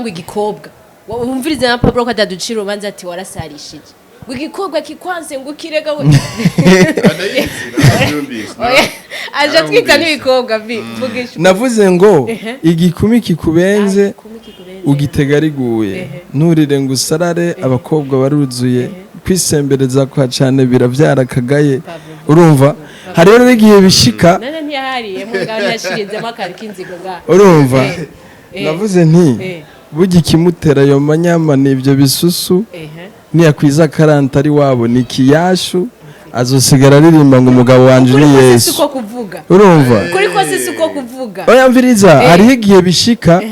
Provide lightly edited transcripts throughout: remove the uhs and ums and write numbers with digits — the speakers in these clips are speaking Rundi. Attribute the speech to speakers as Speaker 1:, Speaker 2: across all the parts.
Speaker 1: Ngo igikobwa wumvirize na Pablo ko ataducira urubanza, ati warasarishije, ngo igikobwa kikwanse, ngo ukirega we.
Speaker 2: Ndayizi, narabyumvise.
Speaker 1: Oya, aje atwita n'ibikobwa bi vugisha.
Speaker 3: Navuze ngo igikumi kikubenze
Speaker 1: Igikumi kikubenze.
Speaker 3: Ugitega riguye, nturire ngo usarare, abakobwa baruzuye, kwisembereza kwa cane biravyara kagaye.
Speaker 1: Pablo.
Speaker 3: Urumva, hari rero n'igihe bishika.
Speaker 1: None ntiyahariye mugabo ntiyashirizemo akantu k'inzigo ngaho.
Speaker 3: Urumva, navuze nti burya ikimutera ayo manyama ni ibyo bisusu, niyakwiza karanta ari wabo ni ikiyashu, azosigara aririmba ngo umugabo wanje
Speaker 1: Kuri
Speaker 3: ni
Speaker 1: kose si
Speaker 3: Yesu.
Speaker 1: uko kuvuga.
Speaker 3: Urumva?
Speaker 1: Kuri kose si uko kuvuga.
Speaker 3: Oya, mviriza, hariho igihe bishika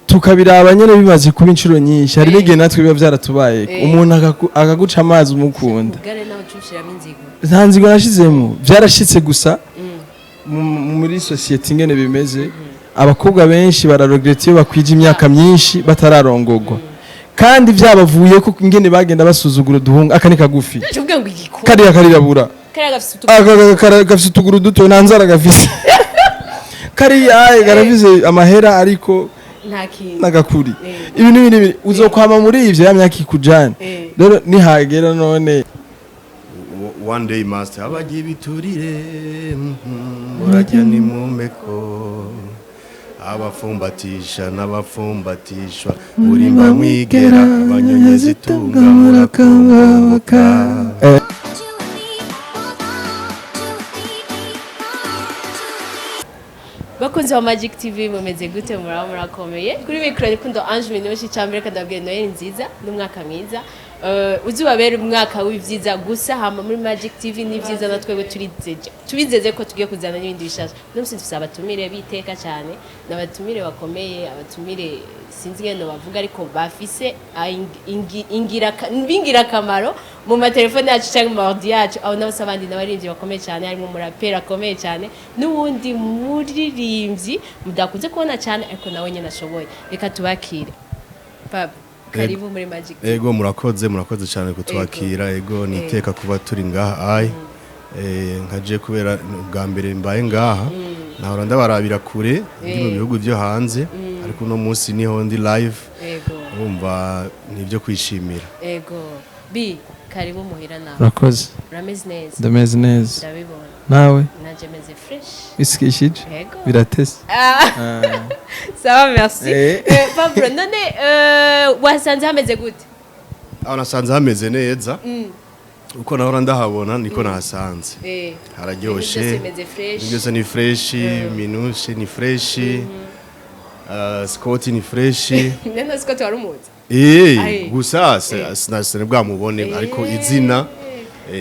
Speaker 3: tukabiraba nyene bimaze kuba inshuro nyinshi. Hari n'igihe natwe biba byaratubaye, umuntu akaguca amazi umukunda.
Speaker 1: Ubware nawe ucushiramo inzigo.
Speaker 3: Nta nzigo nashizemo, byarashitse gusa. Muri société ingene bimeze, abakobwa benshi bararegreta iyo bakwije imyaka myinshi batararongogwa, kandi byabavuye ko ingene bagenda basuzugura uduhungu. Aka ni kagufi.
Speaker 1: Uvuge ngo igikobwa.
Speaker 3: Kariya karirabura.
Speaker 1: Kariya gafise utu
Speaker 3: Aka gafise utuguru duto, nta nzara gafise. Kariya ay, karafise amahera ariko
Speaker 1: nta kintu.
Speaker 3: N'agakuri ibi n'ibi n'ibi, uzokwama muri ivyo ya myaka ikujana. Rero nihagera none.
Speaker 2: One day master abagira ibiturire, murajya nimumeko, abafumbatisha n'abafumbatishwa, urimba mwigera abanyonyezi itunga murakumbuka.
Speaker 1: Bakunzi ba Magic TV, mumeze gute? Muraba murakomeye? Kuri mikoro Rukundo Ange Minouche. Icambere, kadabwiye Noheli nziza n'umwaka mwiza. Uzubabera umwaka w'ivyiza gusa. Hama muri Magic TV ni vyiza, na twebwe turizeje, tubizeze ko tugiye kuzana n'ibindi bishasha. Uno musi dufise abatumire biteka cyane, n'abatumire bakomeye, abatumire sinzi ingene bavuga, ariko bafise b'ingirakamaro mu matelefone yacu cyangwa mu ma ordi yacu. Abo nabo si abandi, n'abaririmbyi bakomeye cyane, harimo umuraperi akomeye cyane n'uwundi muririmbyi mudakunze kubona cyane, ariko nawe nyine ashoboye. Reka tubakire. Pab, karibu muri Magic TV.
Speaker 2: Ego, murakoze, murakoze cyane kutwakira. Ego, ni iteka kuba turi ngaha. Ai nkaje kubera bwa mbere mbaye ngaha, nahora ndabarabira kure ndi mu bihugu byo hanze, ariko uno munsi niho ndi live. Urumva ni ibyo kwishimira.
Speaker 1: Ego, bi karibu muhira nawe.
Speaker 3: Urakoze.
Speaker 1: Urameze neza?
Speaker 3: Ndameze neza.
Speaker 1: Ndabibona.
Speaker 3: Nawe?
Speaker 1: Nanje meze fresh.
Speaker 3: Isikishije.
Speaker 1: Ego.
Speaker 3: Biratese.
Speaker 1: Ça va, merci. Pablo, none wasanze hameze gute?
Speaker 2: Aho nasanze hameze neza, uko nahora ndahabona niko nahasanze. Hararyoshe.
Speaker 1: Ibintu byose bimeze fresh.
Speaker 2: Ibintu byose ni fresh, Minouche ni fresh, Scott ni fresh.
Speaker 1: None Scott wari umuzi? Aye.
Speaker 2: Gusa sinari bwamubone, ariko izina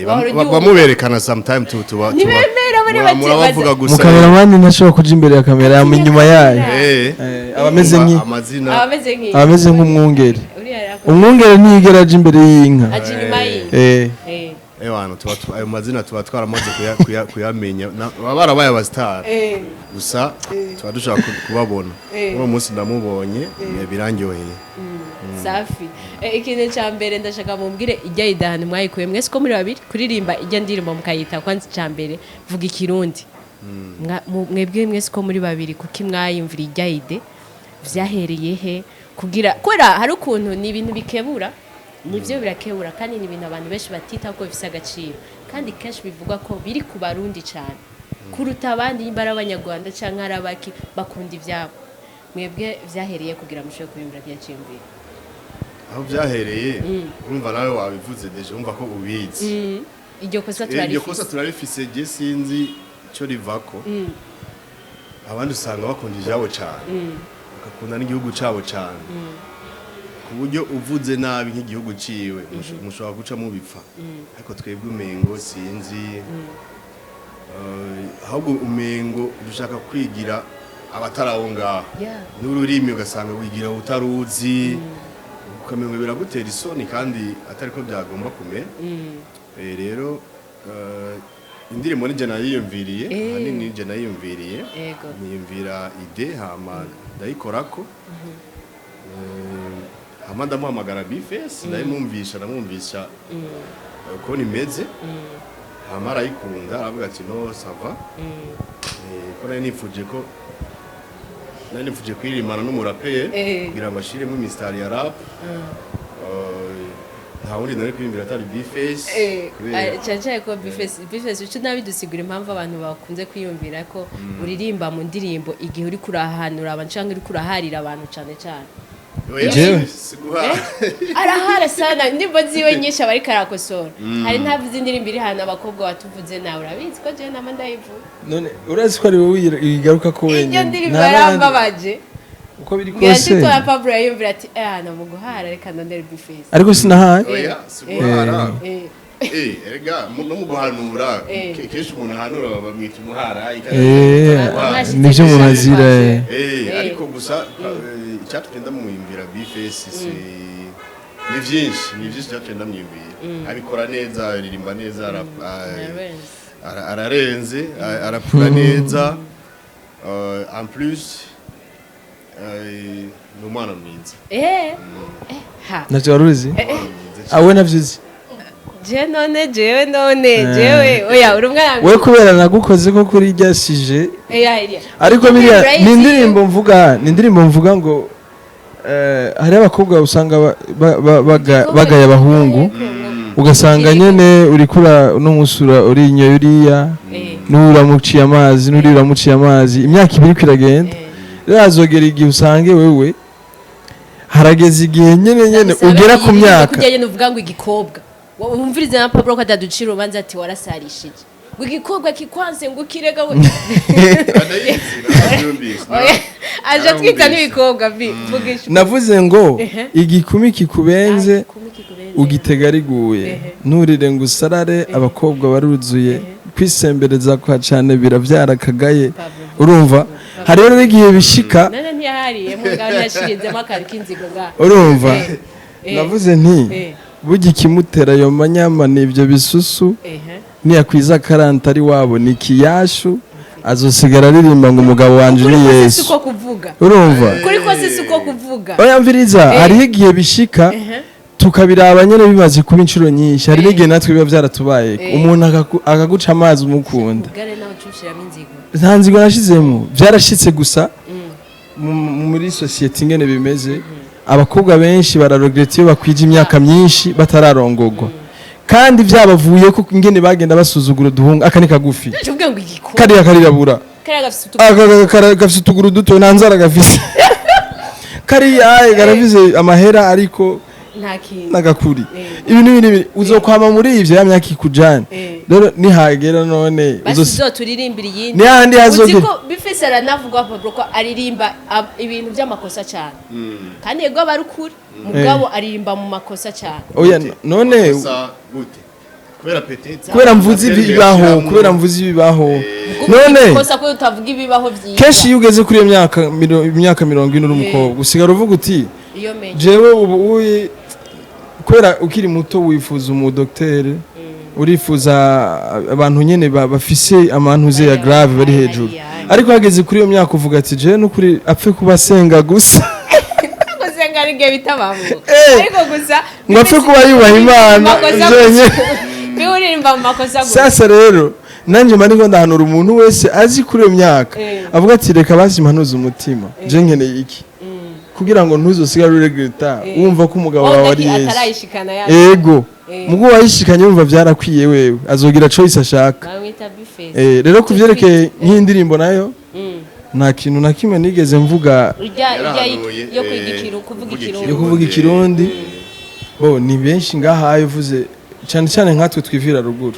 Speaker 1: Wahora uryumva.
Speaker 2: bamuberekana sometime tu tuba
Speaker 1: Ntibemera, bari bati-
Speaker 2: murabavuga gusa.
Speaker 3: Umukameramani ntashobora kuja imbere ya kamera, yama inyuma yayo. Aba ameze
Speaker 2: Amazina.
Speaker 1: Aba ameze nk'iyi.
Speaker 3: Aba ameze nk'umwungeri.
Speaker 1: Uriya yarakoze.
Speaker 3: Umwungeri ntiyigera aja imbere y'inka.
Speaker 1: Aja inyuma yiwe.
Speaker 2: Ewana, tuba ayo mazina tuba twaramaze kuyamenya. Baba barabaye abastar, gusa tuba dushaka kubabona. Uno munsi ndamubonye, birandyoheye.
Speaker 1: Safi. Ikintu cya mbere ndashaka mumbwire, ijya idahani mwayikuye mwese ko muri babiri kuririmba ijya ndirimbo mukayita kwanza icya mbere vuga ikirundi. Mwebwe mwese ko muri babiri, kuki mwayumvira ijya idée? Vyahereye he? Kugira kubera hari ukuntu ni ibintu bikebura, nivyo birakebura, kandi ni ibintu abantu benshi batitaho ko bifise agaciro, kandi kenshi bivugwa ko biri ku Barundi cyane kuruta abandi, nimba ari Abanyarwanda canke ari abaki bakunda ivyabo. Mwebwe vyahereye kugira mushobore kurimbira rya ciyumviro?
Speaker 2: Aho byahereye, urumva nawe wabivuze déjà, urumva ko ubizi.
Speaker 1: Iryo kosa
Speaker 2: Iryo kosa
Speaker 1: turarifise.
Speaker 2: Turarifise. Je sinzi icyo rivako. Abandi usanga bakunda ivyabo cane, bagakunda n'igihugu cabo cane, ku buryo uvuze nabi nk'igihugu ciwe mushobora guca mubipfa, ariko twebwe umengo sinzi, ahubwo umengo dushaka kwigira abatari aho ngaho n'ururimi ugasanga wigira utaruzi, ukamengo biragutera isoni kandi atari ko byagomba kumera. Rero indirimbo nije nayiyumviriye, ahanini nije nayiyumviriye. Niyumvira idée, hama ndayikorako. Hama ndamuhamagara Bface, ndayimwumvisha, ndamwumvisha uko nimeze, hama arayikunda, aravuga ati: "No, ça va." Ko nari nifuje ko Nari nifuje kuririmbana n'umuraperi kugira ngo ashiremo imisitari ya rap. Nta wundi nari kwiyumvira atari B-Face, kubera
Speaker 1: Cyane cyane ko B-Face uco nabidusigura impamvu abantu bakunze kwiyumvira ko uririmba mu ndirimbo igihe uri kurahanura abantu cyangwa uri kuraharira abantu cyane cyane.
Speaker 2: Oya,
Speaker 3: Jewe?
Speaker 2: si guha.
Speaker 1: Arahara sana, indirimbo ziwe nyinshi aba ariko arakosora. Hari ntavuze indirimbo iri hano abakobwa batuvuze, nawe urabizi ko jewe nama ndayivuga.
Speaker 3: None urazi ko ari wowe uyigaruka ko
Speaker 1: Iryo
Speaker 3: wenyine?
Speaker 1: ndirimbo
Speaker 3: Nta n'abandi.
Speaker 1: yarambabaje.
Speaker 3: Uko biri
Speaker 1: Ngira
Speaker 3: kose.
Speaker 1: nshuti Pablo yiyumvira ati eh na mu guhara, reka ndondere B-Face.
Speaker 3: Ariko sinahaye.
Speaker 2: Oya, si guhara. Erega no mu guhanura, kenshi umuntu ahanura bamwita umuhara.
Speaker 3: Nivyo umuntu azira.
Speaker 2: Ariko gusa icyatumye ndamwiyumvira B-Face si ni byinshi, ni byinshi cyatumye ndamwiyumvira. Abikora neza, aririmba neza,
Speaker 1: Ararenze.
Speaker 2: Ararenze, arapura neza. En plus ni umwana mwiza.
Speaker 1: Eh eh, ha.
Speaker 3: Navyo wari uzi?
Speaker 2: Umwana mwiza.
Speaker 3: Awe navyo uzi?
Speaker 1: Je none, jewe none, jewe oya, uri umwana.
Speaker 3: We kubera nagukoze ko kuri irya sije.
Speaker 1: Oya, iriya.
Speaker 3: Ariko biriya
Speaker 1: Right.
Speaker 3: ni indirimbo mvuga, ni indirimbo mvuga ngo hari abakobwa usanga bagaya abahungu, ugasanga nyene urikura n'umusura uri uriya n'uramuciye amazi, n'uri uramuciye amazi, imyaka 2 iriko iragenda. Rero hazogera igihe usange wewe harageze igihe nyene nyene ugera ku myaka
Speaker 1: kujya nyene uvuga ngo igikobwa wumvirize na Pablo ko ataducira urubanza ati warasarishije, ngo igikobwa kikwanse ngo ukirega we.
Speaker 2: Ndayizi, narabyumvise.
Speaker 1: Oya, aje atwita
Speaker 2: Narumvise.
Speaker 1: n'ibikobwa bi vugisha.
Speaker 3: Navuze ngo igikumi kikubenze
Speaker 1: Ay, kumi kikubenze.
Speaker 3: ugitega riguye, nturire ngo usarare, abakobwa baruzuye, kwisembereza kwa cane biravyara kagaye.
Speaker 1: Pablo.
Speaker 3: Urumva hariho rero igihe bishika.
Speaker 1: None ntiyahariyemo ngaho, ntiyashirizemo akantu k'inzigo ngaho.
Speaker 3: Urumva navuze nti burya ikimutera ayo manyama ni ibyo bisusu, niyakwiza karanta ari wabo ni ikiyashu, azosigara aririmba ngo umugabo wanje
Speaker 1: Kuri
Speaker 3: ni
Speaker 1: kose si
Speaker 3: Yesu.
Speaker 1: uko kuvuga.
Speaker 3: Urumva?
Speaker 1: Kuri kose si uko kuvuga.
Speaker 3: Oya, mviriza, hariho igihe bishika tukabiraba nyene bimaze kuba inshuro nyinshi. Hari n'igihe natwe biba byaratubaye, umuntu akaguca amazi umukunda.
Speaker 1: Ubugare nawe ucushiramo inzigo.
Speaker 3: Nta nzigo nashizemo, byarashitse gusa muri société ingene bimeze, abakobwa benshi bararegreta iyo bakwije imyaka myinshi batararongogwa, kandi byabavuye ko ingene bagenda basuzugura uduhungu. Aka ni kagufi,
Speaker 1: Uvuga ngo igikobwa
Speaker 3: kariya karirabura,
Speaker 1: kariya gafite utu
Speaker 3: aka gafise utuguru duto, nta nzara gafise, kariya karafise amahera ariko
Speaker 1: nta kintu
Speaker 3: n'agakuri. Ibi n'ibi n'ibi uzokwama muri ivyo ya myaka ikujana. Rero nihagera none
Speaker 1: Basi uzoturirimbira iyindi.
Speaker 3: Ni hahandi
Speaker 1: Uzi
Speaker 3: hazogira
Speaker 1: ko B-Face aranavugwa, Pablo, ko aririmba ibintu by'amakosa cyane, kandi yego aba ari ukuri, mugabo aririmba mu makosa cyane.
Speaker 3: Oya,
Speaker 2: Gute?
Speaker 3: none
Speaker 2: Makosa gute? Kubera peut-être
Speaker 3: kubera mvuze ibibaho, kubera mvuze ibibaho. None
Speaker 1: Ikosa ko utavuga ibibaho byiza.
Speaker 3: Kenshi iyo ugeze kuri iyo myaka imyaka 40 uri umukobwa, usigara uvuga uti
Speaker 1: Iyo menye
Speaker 3: jewe ubu uyi kubera ukiri muto wifuza umudokiteri, urifuza abantu nyene bafise amantuze ya grave bari hejuru, ariko hageze kuri iyo myaka uvuga ati jewe nukuri apfe kuba asenga gusa.
Speaker 1: Gusenga ari igihe bitabamo, ariko gusa
Speaker 3: Ngo apfe kuba yubaha Imana
Speaker 1: Makosa
Speaker 3: vyonyene.
Speaker 1: gusa. Niba uririmba mu makosa gusa.
Speaker 3: Sasa rero nanjye mba ndiko ndahanura umuntu wese azi kuri iyo myaka, avuga ati reka basi mpanuze umutima, je nkeneye iki kugira ngo ntuzosigare uregreta wumva ko umugabo wawe ari Yesu.
Speaker 1: Atarayishikana ya
Speaker 3: Ego, mugo wayishikanye wumva byarakwiye, wewe azogira choice ashaka.
Speaker 1: Bamwita B-Face.
Speaker 3: Rero kuvyerekeye nk'indirimbo nayo, nta kintu na kimwe nigeze mvuga.
Speaker 1: Ujya
Speaker 2: Yarahanuye,
Speaker 1: yo kwiga ikiru kuvuga
Speaker 2: kuvuga
Speaker 1: ikirundi.
Speaker 3: Yo kuvuga ikirundi, bo ni benshi ngaha ayo uvuze, cyane cyane nkatwe twivira ruguru.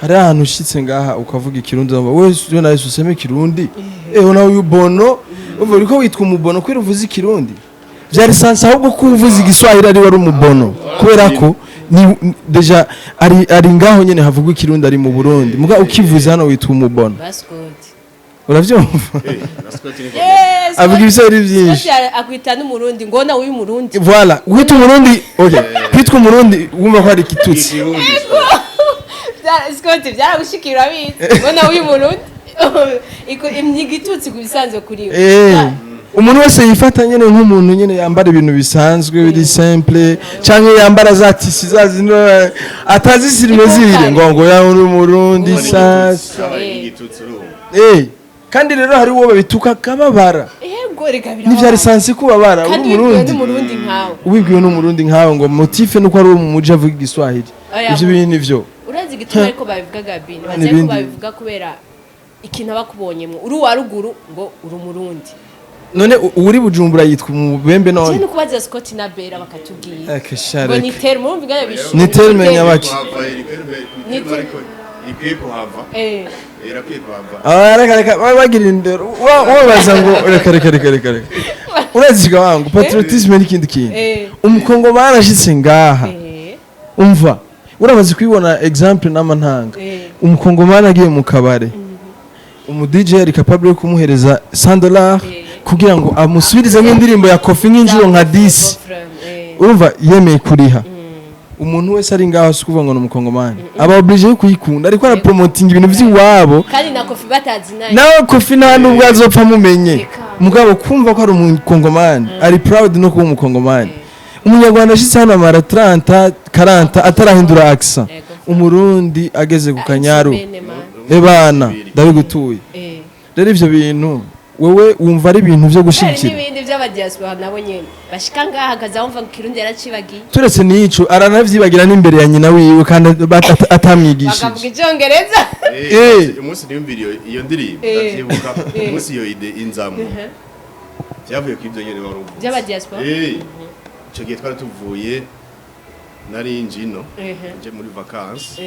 Speaker 3: Hari ahantu ushitse ngaha ukavuga ikirundi, bamba wewe sio na Yesu useme ikirundi, nawe uyu bono uvuga uriko witwa umubono kubera uvuze ikirundi. Byari sansa ahubwo ko uvuze igiswahili ari wari umubono, kubera ko ni déjà ari ngaho nyene havugwa ikirundi, ari mu Burundi, muga ukivuze hano witwa umubono.
Speaker 1: Bascot.
Speaker 3: Uravyumva?
Speaker 2: Na Scott ni
Speaker 1: Yes.
Speaker 3: Avuga ibiswahili byinshi.
Speaker 1: Scott akwita n'umurundi, ngo nawe uyu murundi.
Speaker 3: Voilà, kwitwa umurundi, okay, kwitwa umurundi wumva ko ari igitutsi.
Speaker 2: Ikirundi.
Speaker 1: Scott byaragushikira abizi, ngo nawe uyu murundi. Igitutsi ku bisanzwe kuri we.
Speaker 3: Umuntu wese yifata nyene nk'umuntu nyene yambara ibintu bisanzwe biri simple, canke yambara za tissu za zino atazi sirime zire, ngo ya uri umurundi sasa.
Speaker 2: Habaye igitutsi urumva.
Speaker 3: Kandi rero hari uwo babituka akababara.
Speaker 1: Kuko reka
Speaker 3: Ntivyari
Speaker 1: birababaza.
Speaker 3: Sansi kubabara uri
Speaker 1: Kandi wibwiwe
Speaker 3: Umurundi.
Speaker 1: n'Umurundi nkawe.
Speaker 3: Ubibwiwe n'Umurundi nkawe ngo motif nuko ari uwo mu muji avuga Igiswahili.
Speaker 1: Oya,
Speaker 3: Ivyo bintu nivyo.
Speaker 1: Urazi igituma ariko babivuga, Gabi? Nibaza ko
Speaker 3: N'ibindi.
Speaker 1: babivuga kubera ikintu aba akubonyemwo, uri uwa ruguru ngo uri Umurundi.
Speaker 3: None uri Bujumbura yitwa umubembe
Speaker 1: Je
Speaker 3: none?
Speaker 1: ni ukubaza Scott na Bera bakatubwira.
Speaker 3: Eke sha,
Speaker 1: Ngo
Speaker 3: reka.
Speaker 1: ni terme, urumva ingene bishuha.
Speaker 3: Ni terme nyabaki.
Speaker 2: Kuhava, iri terme ariko ikwiye kuhava. Irakwiye kuhava.
Speaker 3: Ah, reka reka, baba bagira indero. Wabaza ngo reka reka reka reka reka. Urazi wangu, patriotisme ni ikindi kintu. Umukongomani ashitse ngaha, umva, uramaze kubibona, exemple n'amantanga, umukongomani agiye mu kabare, umu DJ ari capable yo kumuhereza $100 kugira ngo amusubirizemo indirimbo ya Kofi nk'inshuro nka 10. Urumva yemeye kuriha. Umuntu wese ari ngaho, si ukuvuga ngo ni umukongomani, aba obligé yo kuyikunda, ariko arapromotinga ibintu vy'iwabo.
Speaker 1: Kandi na Kofi batazi nayo.
Speaker 3: Nawe Kofi nta nubwo azopfa amumenye.
Speaker 1: Reka.
Speaker 3: Mugabo kumva ko ari umukongomani, ari proud no kuba umukongomani. Umunyarwanda ashitse hano amara 30, 40 atarahindura accent. Umurundi ageze ku Kanyaru,
Speaker 1: Bene man.
Speaker 3: ebana, ndabigutuye. Rero ivyo bintu wewe wumva ari ibintu vyo
Speaker 1: Hari
Speaker 3: gushigikira.
Speaker 1: n'ibindi by'abadiaspora nabo nyene bashika ngaha akaza wumva ngo Ikirundi yaracibagiye.
Speaker 3: Turetse n'ico, aranavyibagira n'imbere ya nyina wiwe kandi
Speaker 1: Bakavuga
Speaker 3: atamwigishije.
Speaker 1: Icyongereza.
Speaker 2: Umunsi niyumvira iyo ndirimbo, ndavyibuka umunsi iyo idée inzamo, vyavuye ku ivyo nyene wari uvuze.
Speaker 1: By'abadiaspora?
Speaker 2: Ico gihe twari tuvuye, nari njino nje muri vacances,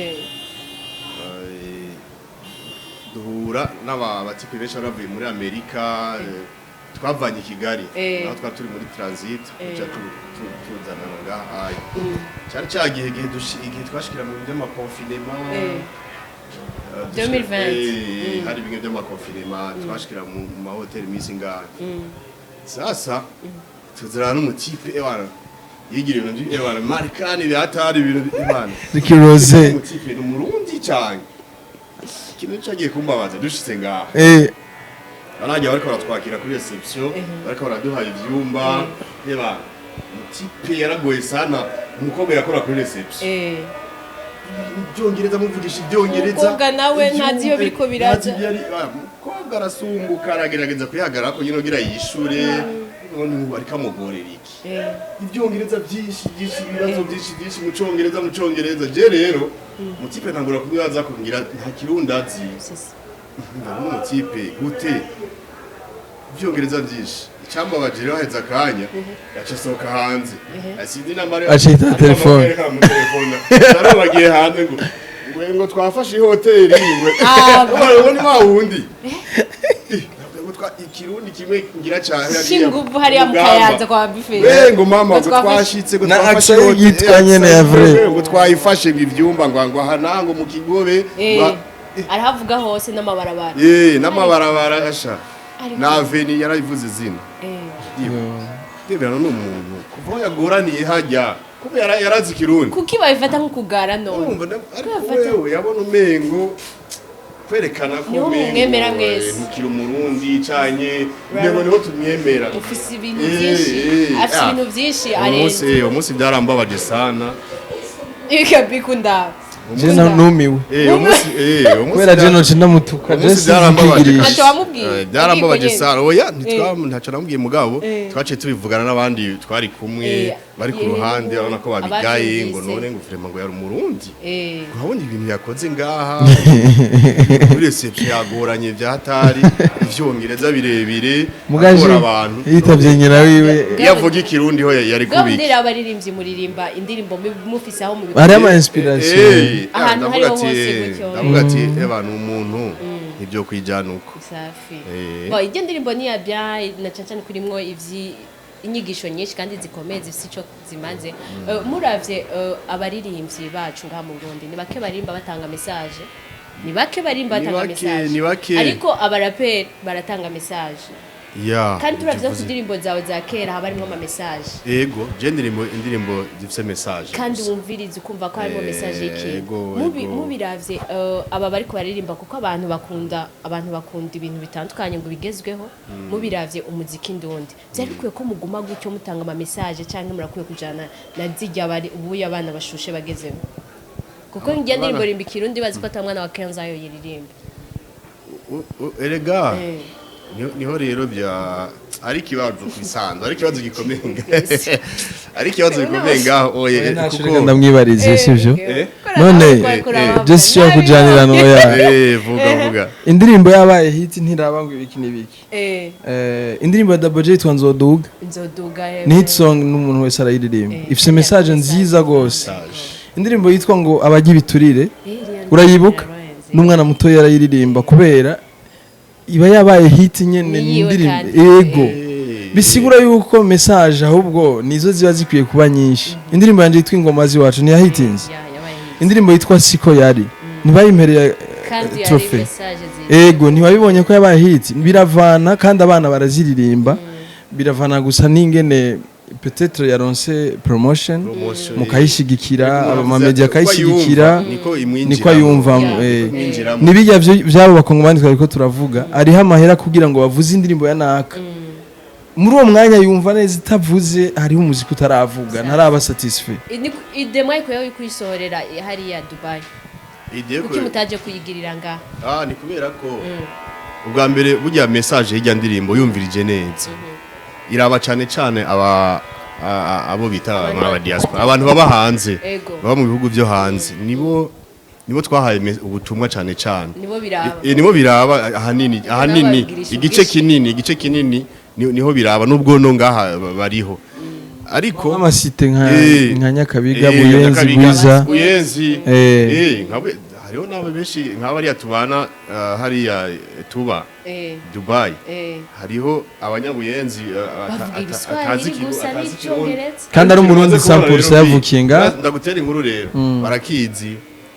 Speaker 2: duhura n'aba batipe benshi bari bavuye muri Amerika. Twavanye i Kigali, naho twari turi muri transit, tuca tuzanana ngaha. Cyari cya gihe igihe twashikira mu bintu by'ama confinement.
Speaker 1: 2020.
Speaker 2: Hari bimwe by'ama confinement, twashikira mu mahoteli iminsi ngaha. Sasa tuzirana n'umutipe, ewana, yigira ibintu ewana Marekani bihatari ibintu, ewana.
Speaker 3: Ricky Rose.
Speaker 2: Umutipe ni Umurundi cyane. Ikintu cyagiye kumbabaza, dushitse ngaha, baragiye bariko baratwakira kuri reception, bariko baraduha ivyumba. Eba, umutipe yaragoye sana umukobwa yakora kuri reception. Ibyongereza, muvugisha Ibyongereza.
Speaker 1: Umukobwa nawe ntazi iyo biriko biraja.
Speaker 2: Ntazi ibyo umukobwa arasumbuka, aragerageza kwihagarara ko nyine kugira yishure. None ubu ariko amugorera iki? Ibyongereza byinshi byinshi, ibibazo byinshi byinshi mu Cyongereza, mu Cyongereza. Je rero umutipe ntangura kumwibaza kumbwira nta Kirundi azi.
Speaker 1: Sisi.
Speaker 2: Ndabona umutipe gute Ibyongereza byinshi. Icyambabaje rero, haheze akanya yaca asohoka hanze, sinzi namba
Speaker 3: Aca yitaba telefone.
Speaker 2: Mu telefone bagiye hanze ngo twafashe ihoteli ngo
Speaker 1: Ah,
Speaker 2: ngo ni wa wundi ngo Ikirundi kimwe ngira cyane.
Speaker 1: Shinguvu hariya mu Kayanza kwa Biferi.
Speaker 2: We ngo mama, ngo
Speaker 1: Ngo
Speaker 2: twashitse, ngo
Speaker 3: Na
Speaker 2: twafashe
Speaker 3: accent
Speaker 2: ihoteli,
Speaker 3: yitwa nyene ya vrai.
Speaker 2: ngo twayifashe, ngo ivyumba ngo aha nango mu Kigobe.
Speaker 1: Arahavuga hose n'amabarabara.
Speaker 2: N'amabarabara asha
Speaker 1: Ariko-
Speaker 2: na veni yarabivuze izina. Ndebera n'umuntu kuva aho yagoraniye hajya kuba yarazi Ikirundi.
Speaker 1: Kuki babifata nko kugara none?
Speaker 2: Urumva ariko
Speaker 1: Babifata-
Speaker 2: wewe yabona umengo kwerekana ko
Speaker 1: Niho
Speaker 2: umengo,
Speaker 1: mumwemera mwese.
Speaker 2: Ntukiri Umurundi canye, umengo niho tumwemera.
Speaker 1: Ufise ibintu byinshi, afise ibintu byinshi
Speaker 2: Umunsi
Speaker 1: arenze.
Speaker 2: Umunsi byarambabaje sana.
Speaker 1: Ikabikunda.
Speaker 3: Je numiwe.
Speaker 2: Umunsi
Speaker 3: Kubera je noce ndamutuka, je
Speaker 2: umunsi byarambabaje.
Speaker 3: sinzikigirisha.
Speaker 1: Ntacyo wamubwiye?
Speaker 2: Byarambabaje
Speaker 1: Ubwiko
Speaker 2: sana. Oya, ntacyo namubwiye, mugabo twaciye tubivugana n'abandi twari kumwe, bari ku ruhande, urabona ko babigaye ngo
Speaker 1: Abavyumvise.
Speaker 2: none ngo vraiment ngo yari Umurundi, urabona ibintu yakoze ngaha muri reception, yagoranye bya hatari, Ivyongereza birebire,
Speaker 3: Mugaje
Speaker 2: agora abantu.
Speaker 3: yitavye nyina wiwe.
Speaker 2: Iyo avuga Ikirundi ho yari
Speaker 1: Bwa
Speaker 2: kubiki?
Speaker 1: bundi abaririmbyi muririmba indirimbo mufise aho mubikora.
Speaker 3: Hariho ama inspiration.
Speaker 1: Ahantu
Speaker 2: Ndavuga
Speaker 1: hariho
Speaker 2: ati,
Speaker 1: hose gutyo.
Speaker 2: ndavuga ati eba ni umuntu nibyo kwijana uko.
Speaker 1: Safi.
Speaker 2: Eh.
Speaker 1: Bon, iryo ndirimbo ni ya bien, na cyane cyane kurimwo ivyi inyigisho nyinshi kandi zikomeye zifise ico zimaze. Muravye abaririmbyi bacu ngaha mu Burundi, ni bake baririmba batanga message, ni bake baririmba
Speaker 2: Ni
Speaker 1: batanga
Speaker 2: bake,
Speaker 1: message.
Speaker 2: ni bake.
Speaker 1: Ariko abaraperi baratanga message.
Speaker 2: Ya.
Speaker 1: Kandi turavye ku
Speaker 2: Ivyo
Speaker 1: ndirimbo zawe za kera haba harimwo ama message.
Speaker 2: Ego, je indirimbo zifise message
Speaker 1: Kandi
Speaker 2: gusa.
Speaker 1: wumviriza ukumva ko harimo message y'ikintu.
Speaker 2: Ego.
Speaker 1: Mubiravye aba bariko baririmba, kuko abantu bakunda ibintu bitandukanye ngo bigezweho, mubiravye umuziki ndundi byari bikwiye ko muguma gutyo mutanga ama message, canke murakwiye kujana na zirya bari ubuye abana bashushe bagezemo? Kuko njya ndirimbo rimba Ikirundi, bazi ko ata mwana wa 15 ayo yiririmba.
Speaker 2: Erega Niho rero bya ari ikibazo ku bisanzwe, ari ikibazo gikomeye, ari ikibazo gikomeye ngaho oye.
Speaker 3: Ntacyo,
Speaker 2: kuko
Speaker 3: reka ndamwibarize, sivyo?
Speaker 2: Eh?
Speaker 3: None, je sishobora kujanira noya.
Speaker 2: Vuga, vuga.
Speaker 3: Indirimbo yabaye hit, ntiraba ngo ibiki n'ibiki. Indirimbo ya Double J yitwa Nzoduga.
Speaker 1: Nzoduga.
Speaker 3: Ni hit song, n'umuntu wese arayiririmba. Ifise message nziza gose. Indirimbo yitwa ngo Abajya ibiturire, urayibuka, n'umwana muto yarayiririmba kubera iba yabaye hit nyene.
Speaker 1: Ni
Speaker 3: Ni
Speaker 1: yiwe
Speaker 3: indirimbo
Speaker 1: kandi.
Speaker 3: ego. Bisigura yuko message ahubwo nizo ziba zikwiye kuba nyinshi. Indirimbo yanjye yitwa Ingoma Ziwacu ntiyahitinze?
Speaker 1: Yabaye hit.
Speaker 3: Indirimbo yitwa Siko Yari ntibayimpereye
Speaker 1: Kandi yari
Speaker 3: trophée?
Speaker 1: message nziza.
Speaker 3: Ego, ntiwabibonye ko yabaye hit? Biravana, kandi abana baraziririmba. Biravana gusa n'ingene peut-être yaronse promotion,
Speaker 2: Promotion,
Speaker 3: mukayishigikira,
Speaker 2: Niko
Speaker 3: amamedia akayishigikira.
Speaker 2: ayumva, niko imwinjiramo.
Speaker 3: Niko ayumvamo.
Speaker 2: Imwinjiramo.
Speaker 3: Nibijya vy'abo bakongomani twariko turavuga, ariho amahera kugira ngo bavuze indirimbo ya naka muri uwo mwanya, yumva neza itavuze, hariho umuziki utaravuga, ntaraba satisfait.
Speaker 1: Idée mwayikuyeho kuyisohorera hariya Dubai?
Speaker 2: Idée
Speaker 1: Kuki mutaje kuyigirira ngaha?
Speaker 2: Ah, ni kubera ko ubwa mbere burya message y'ijya ndirimbo yumvirije neza iraba cyane cyane aba abo bita aba diaspora, abantu baba hanze, baba mu bihugu byo hanze, nibo twahaye ubutumwa cyane cyane.
Speaker 1: Nibo biraba.
Speaker 2: Nibo biraba ahanini, ahanini.
Speaker 1: Bababwirisha
Speaker 2: Igice
Speaker 1: ubwinshi.
Speaker 2: kinini, igice kinini niho biraba, nubwo no ngaha bariho, ariko
Speaker 3: Amasite nka nka Nyakabiga, Buyenzi,
Speaker 2: Nyakabiga,
Speaker 3: Bwiza.
Speaker 2: Buyenzi. Hariho n'abo benshi nk'abariya tubana, hariya tuba Dubai, hariho abanyabuyenzi
Speaker 1: Bavuga ibiswahili
Speaker 2: atazi
Speaker 1: gusa
Speaker 2: atazi Ikirundi.
Speaker 1: n'icongereza.
Speaker 3: Kandi ari Umurundi.
Speaker 2: Tumaze kubona
Speaker 3: 100%
Speaker 2: rero
Speaker 3: yavukiye ngaha.
Speaker 2: Ndagutera inkuru rero, barakizi.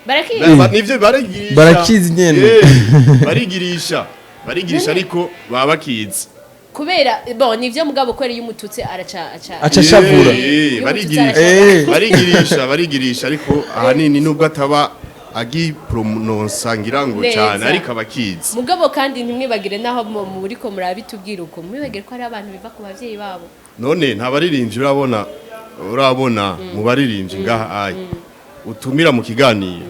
Speaker 1: Barakizi.
Speaker 2: Nivyo barigirisha.
Speaker 3: Barakizi nyene.
Speaker 2: Barigirisha, barigirisha, ariko baba bakizi.
Speaker 1: Kubera bon nivyo, mugabo kubera iyo umututsi araca aca
Speaker 3: Aca ashavura.
Speaker 1: Iyo
Speaker 2: Barigirisha. Barigirisha, barigirisha, ariko ahanini nubwo ataba agipronounsa ngira ngo
Speaker 1: Neza.
Speaker 2: cyane, ariko abakizi.
Speaker 1: Mugabo kandi ntimwibagire naho muriko murabitubwira uko, mwibagire ko hari abantu biva ku bavyeyi babo.
Speaker 2: None nta baririmbyi urabona mu baririmbyi ngaha ayi utumira mu kiganiro,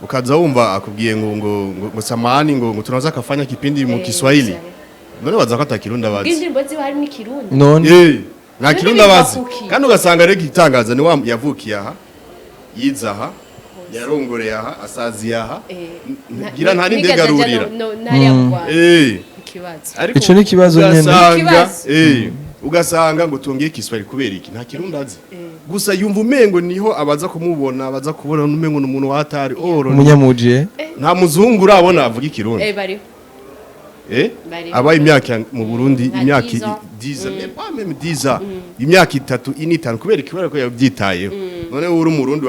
Speaker 2: ukaza wumva akubwiye ngo samahani, ngo tunaweza kafanya kipindi mu Kiswahili? None baza ko atakirundi abazi?
Speaker 1: Bw'indirimbo ziwe harimo ikirundi.
Speaker 3: None
Speaker 2: Nta
Speaker 1: None
Speaker 2: kirundi
Speaker 1: biva
Speaker 2: abazi.
Speaker 1: kuki?
Speaker 2: Kandi ugasanga rero igitangaza ni wa yavukiye aha, yize aha, yarongoreye aha, asaziye aha, ngira nta n'indege
Speaker 1: nigeze aja
Speaker 2: arurira.
Speaker 1: n'hariya mu Rwanda. Ikibazo.
Speaker 2: Ariko
Speaker 3: Ico ni ikibazo nyene.
Speaker 2: ugasanga
Speaker 1: Ikibazo.
Speaker 2: Ugasanga ngo tungiye Kiswahili kubera iki? Nta kirundi azi, gusa yumva umengo niho abaza kumubona, abaza kubona umengo ni umuntu watari oro.
Speaker 3: Umunyamuji.
Speaker 2: Nta muzungu urabona avuga ikirundi.
Speaker 1: Bariho. Bariho.
Speaker 2: Abaye imyaka mu Burundi,
Speaker 1: Nka
Speaker 2: imyaka
Speaker 1: 10 ans.
Speaker 2: 10 ans, même pas même 10 ans, imyaka 3, 4, 5, kubera iki? Kubera ko yabyitayeho. None wowe uri umurundi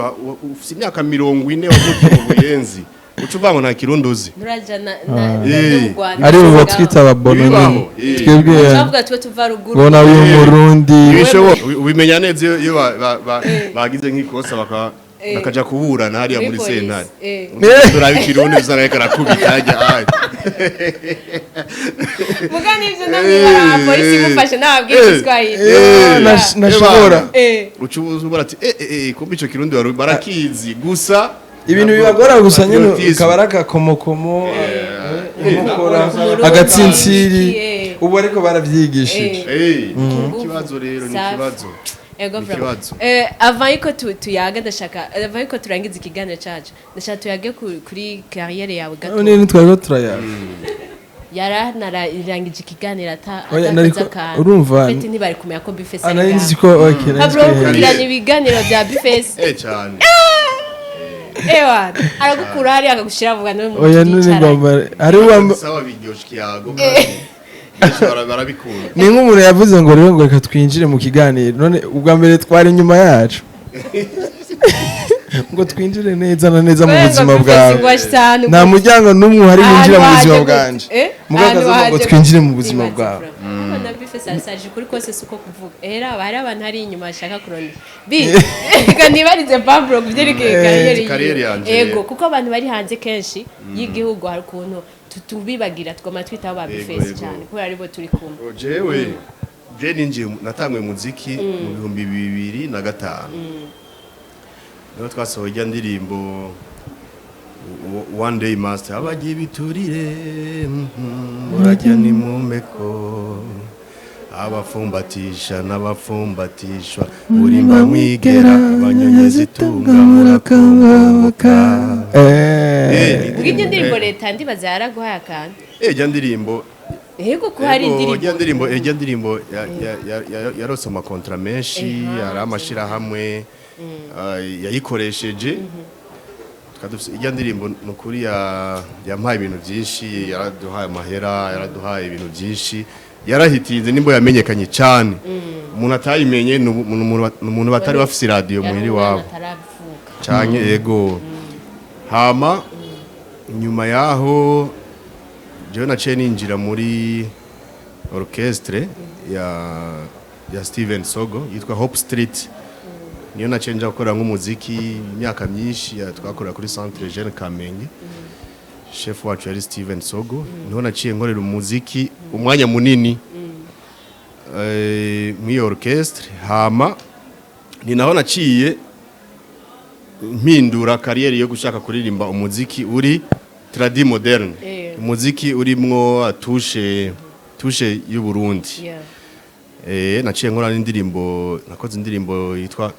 Speaker 2: ufise imyaka 40, wavukiye mu Buyenzi, uca uvuga ngo nta kirundi uzi?
Speaker 1: Nturaja na no mu Rwanda.
Speaker 3: Ari bo batwita ababono
Speaker 2: Ibibaho,
Speaker 3: nyene. Twebwe
Speaker 1: Bavuga twe tuva ruguru.
Speaker 3: bona uyu Murundi.
Speaker 2: Ibishoboka ubimenya neza iyo bagize nk'ikosa bakaja kuburana hariya
Speaker 1: Muri
Speaker 2: muri
Speaker 1: polisi,
Speaker 2: sentare. Turaba ikirundi usanga ariko arakubita hajya ayi.
Speaker 1: Muga nivyo namwe polisi imufashe nababwira igiswahili.
Speaker 3: Nashobora.
Speaker 2: Uca ubura ati kumbe ico kirundi wari barakizi gusa.
Speaker 3: Ibintu bibagora gusa nyene,
Speaker 2: Patriotisme.
Speaker 3: ukaba ari akakomokomo, inkokora,
Speaker 1: Umurundi,
Speaker 3: agatsinsiri. Ubu ariko baravyigishije.
Speaker 2: Ikibazo rero ni
Speaker 1: Safi.
Speaker 2: ikibazo.
Speaker 1: Ego.
Speaker 2: Ni
Speaker 1: Vraiment.
Speaker 2: ikibazo.
Speaker 1: Avant yuko tuyaga, ndashaka, avant yuko turangiza ikiganiro cacu, ndashaka tuyage kuri carrière yawe gato.
Speaker 3: None ntitwariko turayaga?
Speaker 1: Yaranarangije ikiganiro ata
Speaker 3: Oya,
Speaker 1: atakoze akantu.
Speaker 3: urumva-
Speaker 1: Fete ntibari kumenya ko Bface
Speaker 3: Ah,
Speaker 1: ari
Speaker 3: nari nzi
Speaker 1: ngaha.
Speaker 3: ko okay, nari nzi
Speaker 1: Pablo
Speaker 3: ko
Speaker 1: gukurikirana ibiganiro bya Bface.
Speaker 2: Cyane.
Speaker 1: Ewa, aragukura hariya akagushira, avuga niwe muntu
Speaker 3: Oya, none
Speaker 1: twicaranye.
Speaker 3: ngomba hari uwamba
Speaker 2: Sawa, biryoshe ikiyago kandi benshi barabikunda.
Speaker 3: Ni nk'umuntu yavuze ngo rero ngo reka twinjire mu kiganiro, none ubwa mbere twari inyuma yacu, ngo twinjire neza na neza mu
Speaker 1: Kubera ngo
Speaker 3: buzima
Speaker 1: Bface
Speaker 3: bwawe.
Speaker 1: ngo ashitanu
Speaker 3: Nta muryango n'umwe uhari winjira mu
Speaker 1: Ahantu
Speaker 3: buzima
Speaker 1: waje
Speaker 3: bwanje.
Speaker 1: gute?
Speaker 3: Mugabo
Speaker 1: Ahantu
Speaker 3: akazavuga ngo
Speaker 1: waje
Speaker 3: twinjire mu
Speaker 1: gute?
Speaker 3: buzima
Speaker 1: Nibaze
Speaker 3: bwawe.
Speaker 1: bro. Abana Bface arasaje kuri kose si uko kuvuga. Era hari abantu hari inyuma bashaka kurondera. Bi reka nibarize Pablo ku byerekeye carrière yiwe.
Speaker 2: Carrière yanje.
Speaker 1: Ego, kuko abantu bari hanze kenshi y'igihugu hari ukuntu tubibagira, tugoma twitaho ba Bface cyane kubera aribo turi kumwe.
Speaker 2: Jewe je ninjiye natanguye muziki mu 2005, niho twasohoye ijya ndirimbo. One Day Master, abagiye biturire, murajya ni mumeko, abafumbatisha n'abafumbatishwa, murimba mwigera, abanyonyezi tunga murakumbuka.
Speaker 1: Ubwo iryo ndirimbo leta ndibaza yaraguhaye akantu.
Speaker 2: Ijya ndirimbo.
Speaker 1: Yego, ko hari
Speaker 2: Ego,
Speaker 1: indirimbo.
Speaker 2: Ijya ndirimbo yarose ama contrats menshi. Hari amashirahamwe yayikoresheje. Tukaba ijya ndirimbo ni ukuri yampaye ibintu byinshi, yaraduhaye amahera, yaraduhaye ibintu byinshi, yarahitinze nimbo yamenyekanye cyane. Umuntu atayimenye ni umuntu batari bafise iradiyo
Speaker 1: Yari
Speaker 2: muhira
Speaker 1: umwana
Speaker 2: iwabo.
Speaker 1: ataravuka.
Speaker 2: Canke yego. Hama nyuma yaho jewe naciye ninjira muri orchestre ya Steven Sogo yitwa Hope Street. Niyo naciye nja gukora nk'umuziki imyaka myinshi twakorera kuri Centre Jeune Kamenge. Chef wacu yari Steven Sogo. Niho naciye nkorera umuziki umwanya munini muri iyo orchestre. Hama ni naho naciye mpindura carrière yo gushaka kuririmba umuziki uri tradi moderne, umuziki urimwo touche y'u Burundi. Naciye nkora n'indirimbo, nakoze indirimbo yitwa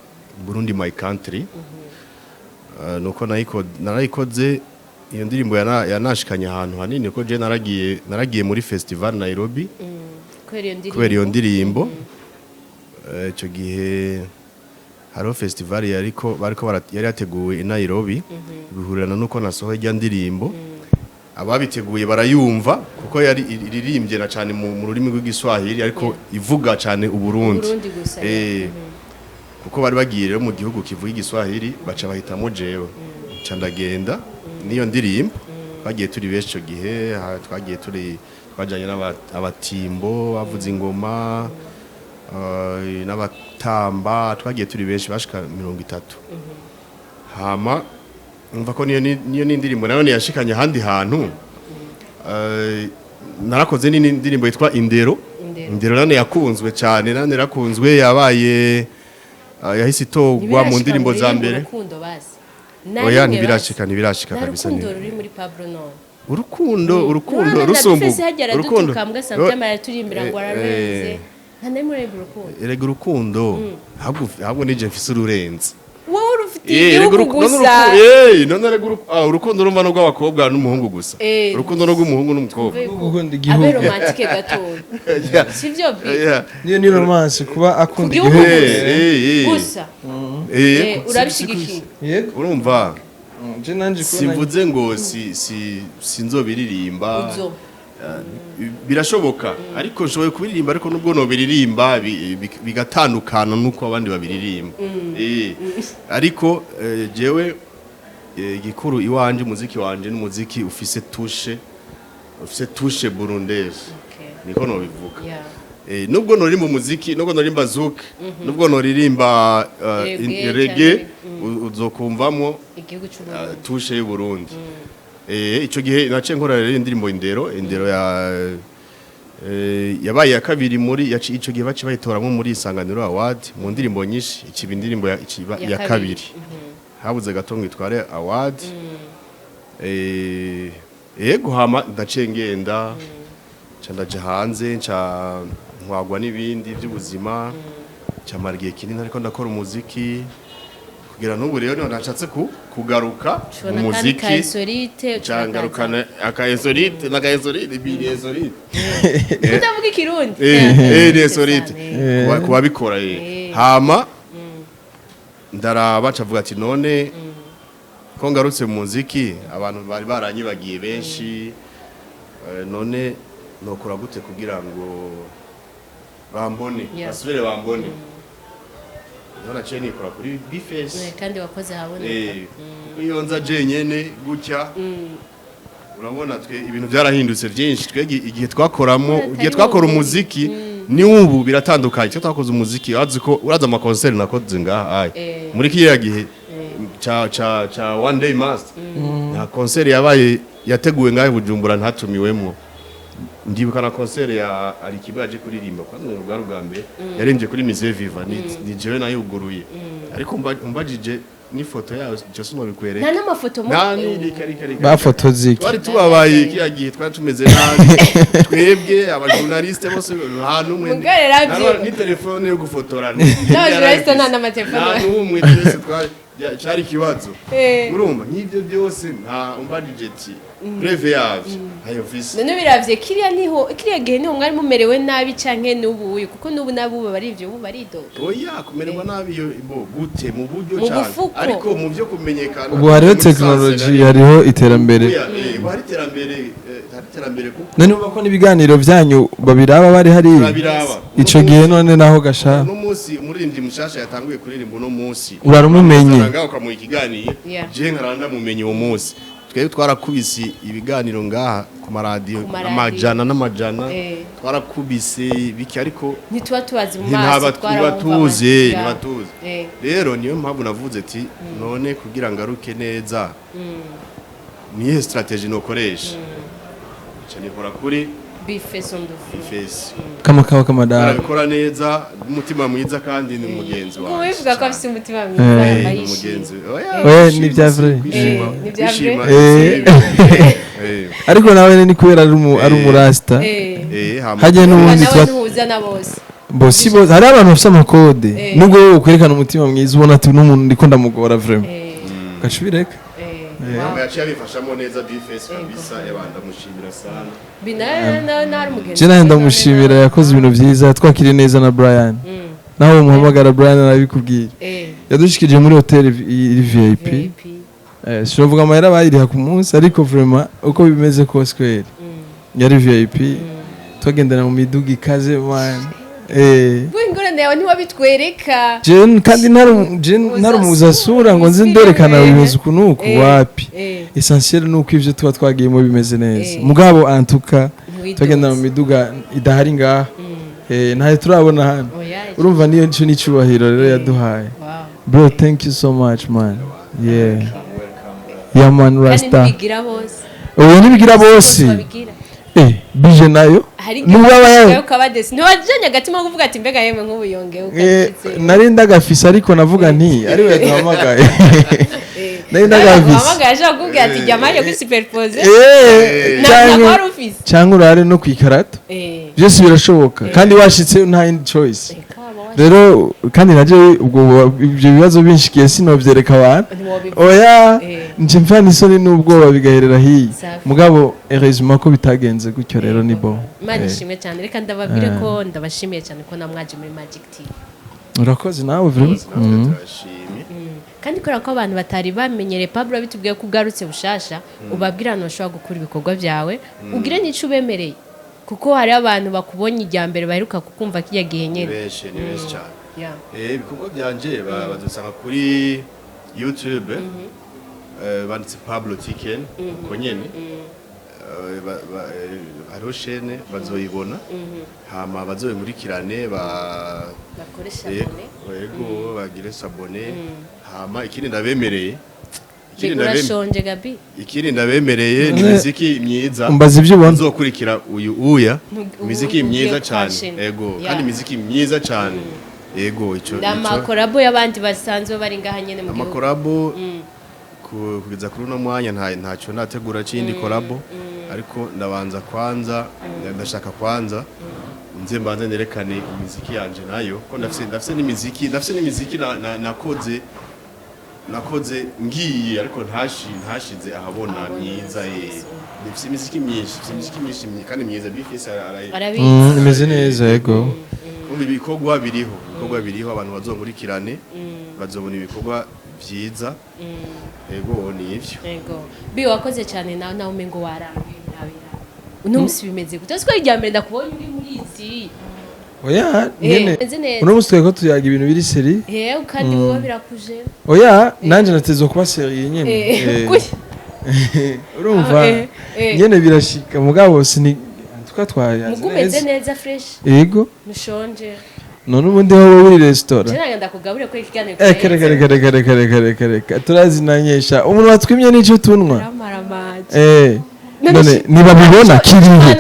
Speaker 2: Burundi My Country. Nuko narayikoze iyo ndirimbo yanashikanye ahantu hanini, ko je naragiye muri festival Nairobi
Speaker 1: kubera iyo ndirimbo.
Speaker 2: Kubera iyo ndirimbo. Ico gihe hariho festival yariko bariko yari yateguwe i Nairobi, bihurirana nuko nasohoye ijya ndirimbo, ababiteguye barayumva kuko yari iririmbye na cyane mu rurimi rw'Igiswahili, ariko ivuga cyane Uburundi.
Speaker 1: Uburundi gusa.
Speaker 2: Kuko bari bagiye rero mu gihugu kivuga Igiswahili, baca bahitamo jewe, nca ndagenda n'iyo ndirimbo. Twagiye turi benshi ico gihe, twagiye turi twajanye n'abatimbo bavuza ingoma, n'abatamba, twagiye turi benshi bashika 30. Hama umva ko niyo n'indirimbo nayo yashikanye ahandi hantu. Narakoze n'indi ndirimbo yitwa Indero.
Speaker 1: Indero.
Speaker 2: Indero nane yakunzwe cyane, nane yarakunzwe, yabaye yahise itorwa mu ndirimbo za mbere.
Speaker 1: Urukundo basi.
Speaker 2: Oya, ntibirashika, ntibirashika
Speaker 1: Nta
Speaker 2: kabisa.
Speaker 1: rukundo ruri muri Pablo none?
Speaker 2: Urukundo, urukundo rusumbu
Speaker 1: Hajya
Speaker 2: urukundo
Speaker 1: aradutuka mbwa sometimes araturimbira ngo ararenze. Nta namwe ureba urukundo?
Speaker 2: Erega urukundo ahubwo nije mfise ururenze.
Speaker 1: Wowe urufitiye
Speaker 2: Erega
Speaker 1: igihugu
Speaker 2: none
Speaker 1: gusa.
Speaker 2: None erega urukundo urumva n'urw'abakobwa n'umuhungu gusa? Urukundo n'urw'umuhungu n'umukobwa.
Speaker 3: Gukunda igihugu.
Speaker 1: Abe romantique gatoya, sivyo bi?
Speaker 2: Yeah.
Speaker 3: Niyo ni romance, kuba akunda
Speaker 1: Ku gihugu
Speaker 3: igihugu.
Speaker 1: gusa. Gusa. Urabishigikiye?
Speaker 3: Yego.
Speaker 2: Urumva,
Speaker 3: Je nanje kubona
Speaker 2: simvuze ngo si sinzobiririmba.
Speaker 1: Uzo.
Speaker 2: Birashoboka, ariko nshoboye kubiririmba, ariko nubwo nobiririmba bigatandukana nuko abandi babiririmba. Ariko jewe igikuru iwanje, umuziki wanje n'umuziki ufise touche burundaise. Niko nobivuga. Nubwo noririmba umuziki, nubwo noririmba zouk, nubwo noririmba
Speaker 1: Reggae.
Speaker 2: Reggae,
Speaker 1: Canke-
Speaker 2: uzokumvamwo
Speaker 1: igihugu c'Uburundi.
Speaker 2: Touche y'u Burundi. Ico gihe naciye nkora rero indirimbo Indero. Indero ya yabaye ya kabiri muri ico gihe baci bayitoramwo muri Isanganiro Award mu ndirimbo nyinshi, ikiba indirimbo ya, ikiba
Speaker 1: Ya
Speaker 2: ya
Speaker 1: kabiri.
Speaker 2: kabiri. Habuze gato ngo itware award. Yego, hama ndaciye ngenda, nca ndaja hanze, nca ntwagwa n'ibindi by'ubuzima, nca mara igihe kinini ariko ndakora umuziki kugira n'ubu rero niho nashatse kugaruka mu
Speaker 1: Tubona kandi
Speaker 2: muziki.
Speaker 1: ka insolite.
Speaker 2: Nca ngarukana aka insolite n'aka insolite biri insolite.
Speaker 1: Utavuga Ikirundi.
Speaker 2: Ni insolite kubabikora. Hama ndaraba, ncavuga ati none ko ngarutse mu muziki, abantu bari baranyibagiye benshi, none nokora gute kugira ngo bambone, basubire bambone? Niho naciye nikora kuri B-Face.
Speaker 1: Kandi wakoze haboneka.
Speaker 2: Kuko iyo nza jenyene gutya, urabona twe ibintu byarahindutse byinshi. Twe igihe twakoramo,
Speaker 1: Atari
Speaker 2: igihe twakora
Speaker 1: wowe.
Speaker 2: umuziki ni ubu biratandukanye. Icyo twakoze umuziki, urazi ko urazi ama concerts nakoze ngaha ayi muri kiriya gihe ca One Day Master, nta concert yabaye yateguwe ngaha i Bujumbura ntatumiwemwo. Ndibuka na concert ya Alikiba yaje kuririmba, kwanza ni ubwa mbere yaririmbye kuri Musée Viva, ni jewe nayuguruye. Ariko umbajije n'ifoto yayo cyo sinobikwereka.
Speaker 1: Nta n'amafoto
Speaker 2: Nta n'irika rika rika.
Speaker 3: Bafotoze iki?
Speaker 2: Twari tubabaye kiriya gihe, twari tumeze nabi twebwe abajournaliste bose, nta n'umwe
Speaker 1: Mugabo ravyo.
Speaker 2: Ni telefone yo gufotora.
Speaker 1: N'abajournaliste nta n'amatelefone.
Speaker 2: Nta n'umwe, twese twari cyari ikibazo. Urumva nk'ibyo byose, nta umbajije ati preuve yavyo ntayo mfise.
Speaker 1: None biravye kiriya, niho kiriya gihe niho mwari mumerewe nabi canke n'ubu uyu? Kuko n'ubu nabo ubu barivyo, ubu baridoga.
Speaker 2: Oya, kumererwa nabi iyo bo gute? Mu buryo
Speaker 1: Mu
Speaker 2: cyane
Speaker 1: bufuko.
Speaker 2: Ariko mu byo kumenyekana
Speaker 3: Ubu hariho
Speaker 2: muri
Speaker 3: tekinoloji,
Speaker 2: sanse,
Speaker 3: hariho iterambere.
Speaker 2: Oya, ubu hari iterambere, hari iterambere kuko
Speaker 3: None uba ko n'ibiganiro byanyu babiraba bari hariya?
Speaker 2: Turabiraba.
Speaker 3: Ico gihe none naho gasha?
Speaker 2: Uno munsi umuririmbyi mushasha yatanguye kuririmba uno munsi
Speaker 3: Urarumumenye.
Speaker 2: ngaho ukamuha ikiganiro, je nkaranda ndamumenye uwo munsi. Twebwe twarakubise ibiganiro ngaha ku maradiyo,
Speaker 1: Ku maradiyo.
Speaker 2: amajana n'amajana. Twarakubise biki, ariko
Speaker 1: Ntituba tubazi mu maso.
Speaker 2: ntibatuze,
Speaker 1: Twarabumva.
Speaker 2: ntibatuze. Rero niyo mpamvu navuze ati none kugira ngaruke neza, niyihe stratégie nokoresha? Nca nikora kuri
Speaker 1: B-Face on the floor.
Speaker 2: Face.
Speaker 3: Kama kawa kama dawa.
Speaker 2: Arabikora neza, umutima mwiza, kandi ni mugenzi
Speaker 1: Ubwo
Speaker 2: wanjye.
Speaker 1: wivuga ko afise umutima mwiza, aba
Speaker 2: Ni
Speaker 1: yishimye.
Speaker 2: mugenzi. Oya,
Speaker 3: Oya,
Speaker 2: kwishima
Speaker 3: ni bya
Speaker 2: si
Speaker 3: vrai.
Speaker 2: kwishima.
Speaker 1: Ni bya
Speaker 2: Kwishima
Speaker 1: vrai.
Speaker 2: si bibi.
Speaker 3: Ariko nawe ni kubera ari umurasta.
Speaker 2: Hama-
Speaker 3: Hajya n'ubundi
Speaker 1: nawe ntuhuza na bose.
Speaker 3: Bo si bo, hari abantu bafite amakode. Nubwo wowe ukwerekana umutima mwiza, ubona ati n'umuntu ndiko ndamugora vraiment, ugaca ubireka.
Speaker 2: Hama yaciye abifashamo neza B-Face kabisa, yaba ndamushimira sana.
Speaker 1: Bi nawe nawe nawe ari umugenzi.
Speaker 3: Je nawe ndamushimira, yakoze ibintu byiza, twakiriye neza na Brian. Nawe umuhamagara Brian arabikubwira. Yadushikije muri hotel iri VIP.
Speaker 1: VIP.
Speaker 3: Sinovuga amahera bayiriha ku munsi, ariko vraiment uko bimeze kose kweri yari VIP, twagendana mu miduga ikaze man.
Speaker 1: Bwo ingorane yawe ntiwabitwereka.
Speaker 3: Je kandi je ntari umuzasura ngo nze nderekana bimeze uku nuku, wapi. Essentiel nuko ivyo tuba twagiyemo bimeze neza. Mugabo antuka
Speaker 1: Ntiwidoze.
Speaker 3: twagenda mu miduga idahari ngaha, ntayo turabona hano.
Speaker 1: Oya.
Speaker 3: Urumva niyo nico n'icubahiro rero yaduhaye. Bro, thank you so much, man. Yeah, man.
Speaker 1: Kandi
Speaker 3: Rasta.
Speaker 1: ntibigira bose.
Speaker 3: Oya, ntibigira bose.
Speaker 1: Babigira.
Speaker 3: Bije nayo
Speaker 1: Hari
Speaker 3: nubwo aba
Speaker 1: igihe ukabadesi ntiwajanye agatima ko kuvuga ati mbega yemwe nk'ubu yongewe ukabitse.
Speaker 3: Nari ndagafise, ariko navuga nti ariwe yaduhamagaye, nari ndagafise.
Speaker 1: Wahamagaye ashaka kukubwira ati jya manje kuri superpose. Ntabwo wari ufise.
Speaker 3: Cyangwa urare no kwikarato. Byose birashoboka, kandi washitse nta yindi choice. Rero kandi naje ubwo ibyo bibazo binshikiye sinovyereka abantu.
Speaker 1: Ntiwobivuga.
Speaker 3: Oya, nje mfana isoni n'ubwoba bigaherera hiya.
Speaker 1: Safi.
Speaker 3: Mugabo heureusement ko bitagenze gutyo, rero ni bon.
Speaker 1: Imana ishimwe cyane. Reka ndababwire ko ndabashimiye cyane ko namwaje muri Magic TV.
Speaker 3: Urakoze nawe vraiment.
Speaker 2: Natwe turashimye.
Speaker 1: Kandi kubera ko abantu batari bamenyereye Pablo, bitubwiye ko ugarutse bushasha, ubabwira ahantu bashobora gukura ibikorwa byawe, ugire n'icyo ubemereye, kuko hari abantu bakubonye ijya mbere baheruka kukumva kijya gihe
Speaker 2: Ni
Speaker 1: nyine.
Speaker 2: benshi, ni benshi cyane. Ibikorwa byanje badusanga kuri YouTube, banditse Pablo Tiken uko nyene. Hariho chaîne bazoyibona, hama bazoyinkurikirane ba
Speaker 1: Bakoresha
Speaker 2: Yego,
Speaker 1: abone.
Speaker 2: yego, bagire s'abonner. Hama ikindi
Speaker 1: Urashonje Gabi?
Speaker 2: Ikindi ndabemereye ni
Speaker 3: None-
Speaker 2: imiziki myiza.
Speaker 3: Umbaza ibyo ubona.
Speaker 2: Nzokurikira uyu uya imiziki
Speaker 1: ubu
Speaker 2: myiza
Speaker 1: ugiye
Speaker 2: cyane.
Speaker 1: kwashina.
Speaker 2: Ego. Kandi imiziki myiza cyane, ego, ico
Speaker 1: N'amakorabo y'abandi basanzwe bari ngaha nyene mu gihugu.
Speaker 2: Amakorabo kugeza kuri uno mwanya ntacyo nategura kindi korabo, ariko ndabanza kwanza, ndashaka kwanza nze mbanze nerekane imiziki yanje nayo, ko ndafise n'imiziki nakoze ngiye, ariko ntashize ahabona.
Speaker 1: Ahabona,
Speaker 2: Myiza. Ndafise imiziki myinshi, mfise imiziki myinshi kandi myiza. B-Face
Speaker 1: Arabizi.
Speaker 3: Imeze neza, yego.
Speaker 2: Kumva ibikorwa biriho, ibikorwa biriho, abantu bazonkurikirane bazobona ibikorwa vyiza. Ego, ni ivyo.
Speaker 1: Yego. Bi wakoze cyane nawe, nawe umengo warambiwe nabira. Uno musi bimeze gute? Siko irya mbere ndakubonye uri muri izi.
Speaker 3: Oya, nyene.
Speaker 1: Meze neza.
Speaker 3: Uno munsi twari ko tuyaga ibintu biri sérieux.
Speaker 1: Kandi wowe birakuje.
Speaker 3: Oya, nanje natezwa kuba sérieux nyene.
Speaker 1: Kuki?
Speaker 3: Urumva nyene birashika, mugabo sini tuka twayaze
Speaker 1: Mugu umeze
Speaker 3: neza.
Speaker 1: neza, fresh.
Speaker 3: Yego.
Speaker 1: Ntushonje.
Speaker 3: None ubundi ho wowe uri restaurant.
Speaker 1: Je nagenda kugabura kuri ikiganiro.
Speaker 3: Kare kare kare kare kare kare kare kare, turazinanyesha umuntu watwimye n'ico tunwa.
Speaker 1: Ramaramanje.
Speaker 3: None ntibabibona kirihe?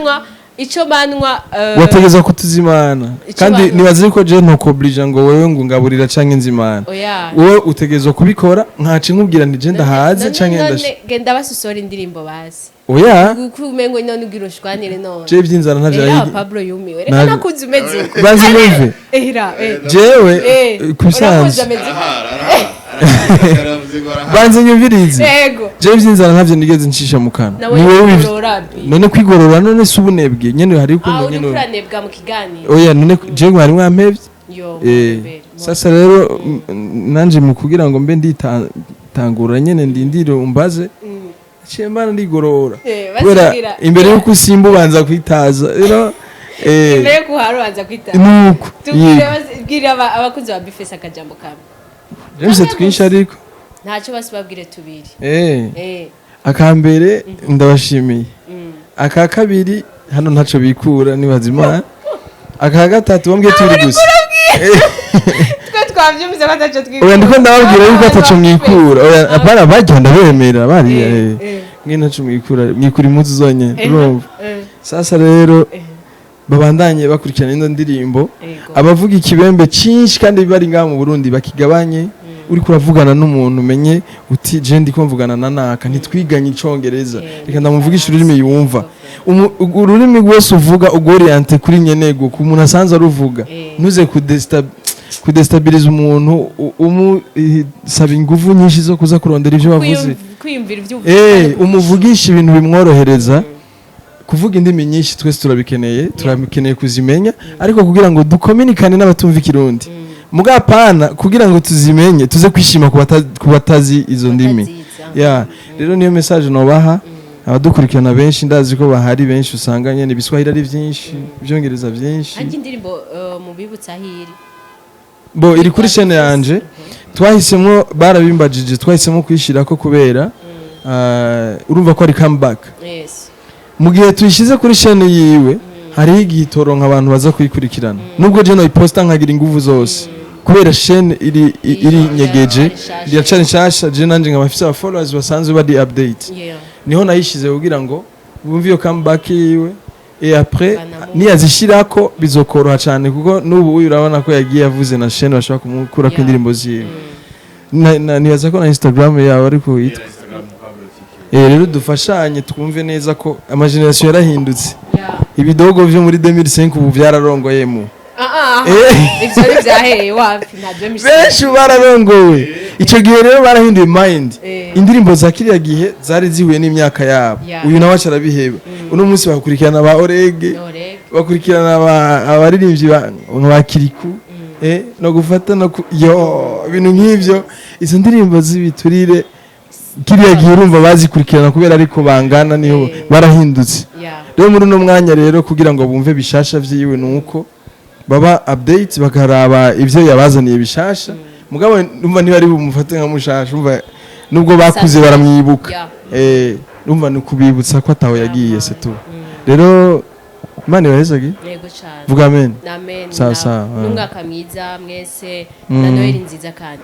Speaker 1: Ico banwa
Speaker 3: Wategeza kutuzimana.
Speaker 1: Ico
Speaker 3: Kandi nibaze ko je ntokoblija ngo wewe ngo ngaburira canke nzimana.
Speaker 1: Oya.
Speaker 3: Wowe utegerezwa kubikora, nkaca nkubwira nti je ndahaze canke
Speaker 1: none
Speaker 3: ndash
Speaker 1: genda basusora indirimbo basi.
Speaker 3: Oya.
Speaker 1: Kuko umengo none ugira ushwanire none.
Speaker 3: Je ivy'inzara ntavyo.
Speaker 1: Era Pablo yumiwe, reka nakunze umeze uko.
Speaker 3: Banze nyumve.
Speaker 1: Era
Speaker 3: Jewe
Speaker 1: urakunze
Speaker 3: kubisanzwe
Speaker 1: ameze uko.
Speaker 2: Arahara, arahara, aravuze ngo arahara.
Speaker 3: Banze nyumvirize.
Speaker 1: Yego.
Speaker 3: Jewe ivy'inzara ntavyo nigeze ncisha mu kanwa.
Speaker 1: Nawe
Speaker 3: Ni wowe
Speaker 1: wigorora bi.
Speaker 3: None kwigorora, none si ubunebwe nyene? Hari
Speaker 1: Ah,
Speaker 3: ukuntu
Speaker 1: uri
Speaker 3: nyene
Speaker 1: kuranebwa mu kiganiro.
Speaker 3: Oya, none jewe mwari mwampevye.
Speaker 1: Yo. Mbere.
Speaker 3: Sasa rero nanje mu kugira ngo mbe nditangura nyene, ndindire umbaze, ciye mbana ndigorora. Kubera
Speaker 1: Basubira.
Speaker 3: imbere yuko usimba ubanza kwitaza rero.
Speaker 1: Mbere yo kuharubanza kwita.
Speaker 3: Nuko
Speaker 1: Tubwire
Speaker 3: yego.
Speaker 1: bwira abakunzi ba Bface akajambo kamwe.
Speaker 3: James, twinshi ariko.
Speaker 1: Ntacyo, basi babwire tubiri.
Speaker 3: Akambere, ndabashimiye. Aka kabiri, hano ntaco bikura, nibaza Imana. Aka gatatu, bambwiye turi gusa.
Speaker 1: Twe twabyumvise ko ataco twikura.
Speaker 3: Oya, ndiko ndababwira yuko ataco mwikura. Oya, apana barya, ndabemera bariya. Mwe ntaco mwikura, mwikura impuzu zonyene. Urumva, sasa rero babandanye bakurikirana ino ndirimbo. Abavuga ikibembe cinshi kandi bari ngaha mu Burundi bakigabanye. Uriko uravugana n'umuntu, umenye uti je ndiko mvugana na naka, ntitwiganye icongereza, reka ndamuvugisha ururimi yumva. Ururimi rwose uvuga ugoriente kuri nyenego, ku muntu asanzwe aruvuga. Ntuze kudestabiliza umuntu umusaba inguvu nyinshi zo kuza kurondera ivyo wavuze.
Speaker 1: Kwiyumvira ibyo uvuga.
Speaker 3: Umuvugisha ibintu bimworohereza. Kuvuga indimi nyinshi twese turabikeneye, turabikeneye kuzimenya, ariko kugira ngo dukominikane n'abatumva ikirundi mugapana, kugira ngo tuzimenye tuze kwishima ku batazi izo ndimi.
Speaker 1: Batazizi.
Speaker 3: Ya, rero niyo message nobaha abadukurikirana. Benshi ndazi ko bahari, benshi usanga nyene ibiswahili ari byinshi, ibyongereza byinshi.
Speaker 1: Harya indirimbo mubibutsa aho iri?
Speaker 3: Bo iri kuri chaîne yanje. Twahisemo, barabimbajije, twahisemo kuyishyirako kubera urumva ko ari comeback. Mu gihe tuyishyize kuri chaîne yiwe, hariho igihe itoronka abantu baza kuyikurikirana, nubwo je noyiposta nkagira inguvu zose, kubera chaîne iri nyegeje.
Speaker 1: Nshasha.
Speaker 3: Iracari nshasha. Je nanje nkaba mfise aba followers basanzwe bari update. Niho nayishize kugira ngo bumve iyo comeback yiwe, et après niyazishirako bizokoroha cyane, kuko n'ubu uyu urabona ko yagiye yavuze na chaîne bashobora kumukurako indirimbo ziwe. Nibaza ko na Instagram yawe ariko yitwa. Rero dufashanye, twumve neza ko ama génération yarahindutse. Ibidogo vyo muri 2005 ubu byararongoyemo.
Speaker 1: Ah, ah. Ivyo ni vyaheye, wapi, ntabyo mishya.
Speaker 3: Benshi bararongowe icyo gihe, rero barahinduye mind. Indirimbo za kiriya gihe zari zihuye n'imyaka yabo. Uyu nawe aca arabiheba. Uno munsi bakurikirana ba Orege,
Speaker 1: Oreg.
Speaker 3: bakurikirana abaririmbyi ba Kiriku, no gufata no yo ibintu nk'ivyo. Izo ndirimbo z'ibiturire kiriya gihe urumva bazikurikirana kubera ariko bangana niho barahindutse. Rero muri uno mwanya rero, kugira ngo bumve bishasha vyiwe, nuko baba update, bakaraba ivyo yabazaniye bishasha. Mugabo numva niba ari bumufate nka mushasha, umva nubwo bakuze baramwibuka. Numva ni ukubibutsa ko ataho yagiye, c'est tout. Rero Imana ibahezage.
Speaker 1: Yego cyane.
Speaker 3: Vuga amen.
Speaker 1: Amen.
Speaker 3: Sawa, sawa.
Speaker 1: N'umwaka mwiza mwese na Noheli nziza kandi.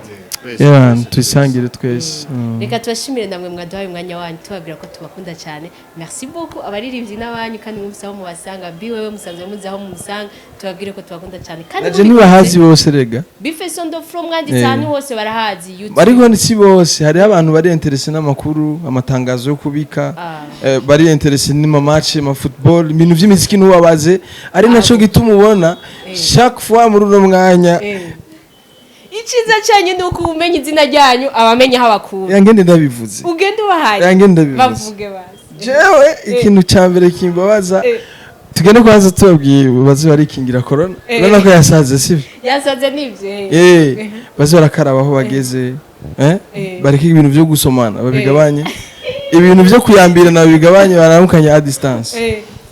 Speaker 3: Yeah, tuyisangire twese.
Speaker 1: Reka tubashimire namwe mwaduhaye umwanya wanyu, tubabwira ko tubakunda cyane. Merci beaucoup abaririmbyi n'abanyu, kandi mwumvise aho mubasanga, biwewe musanzwe muzi aho mumusanga. Tubabwire ko tubakunda cyane kandi
Speaker 3: Naje ntibahazi bose rega.
Speaker 1: Bface on the floor mwanditse ahantu hose barahazi, YouTube.
Speaker 3: Ariko si bose, hariho abantu bari intéressés n'amakuru, amatangazo yo kubika, bari intéressés n'ama match, ama football, ibintu by'imiziki ntubabaze. Ari naco gituma ubona chaque fois muri uno mwanya.
Speaker 1: Icyiza cyanyu ni uko umenya izina ryanyu, abamenya aho abakura.
Speaker 3: Yangende ndabivuze.
Speaker 1: Ugende ubahaye.
Speaker 3: Yangende ndabivuze.
Speaker 1: Bavuge basi.
Speaker 3: Jewe ikintu ca mbere kimbabaza, tugende kwanza tubabwiye baze barikingira corona. Urabona ko yasaze, sivyo?
Speaker 1: Yasaze nibyo.
Speaker 3: Baze barakaraba aho bageze, bareke ibintu byo gusomana babigabanye, ibintu byo kuyambirana babigabanye, baramukanye à distance.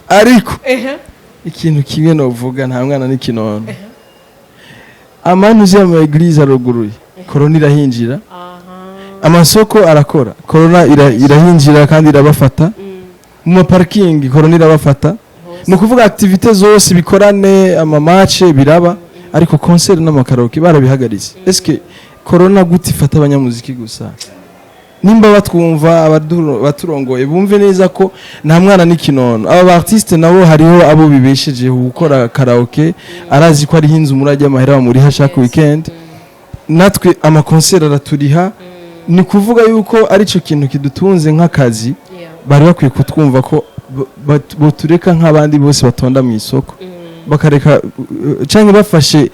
Speaker 3: Ariko ikintu kimwe novuga, nta mwana n'ikinono, amanuzi y'ama église aruguruye, corona irahinjira. Amasoko arakora, corona irahinjira kandi irabafata. Mu ma parking corona irabafata. Ni ukuvuga activité zose, bikorane, ama match biraba, ariko concert n'ama karaoke barabihagaritse. Eske corona gute ifata abanyamuziki gusa? Nimba batwumva, abaturongoye bumve neza ko nta mwana n'ikinono. Aba artiste nabo hariho abo bibeshejeho gukora karaoke, arazi ko ariho inzu murajya, amahera bamuriha chaque weekend. Natwe ama concert araturiha, ni kuvuga yuko arico kintu kidutunze nk'akazi. Bari bakwiye kutwumva ko botureka nk'abandi bose batonda mu isoko, bakareka canke bafashe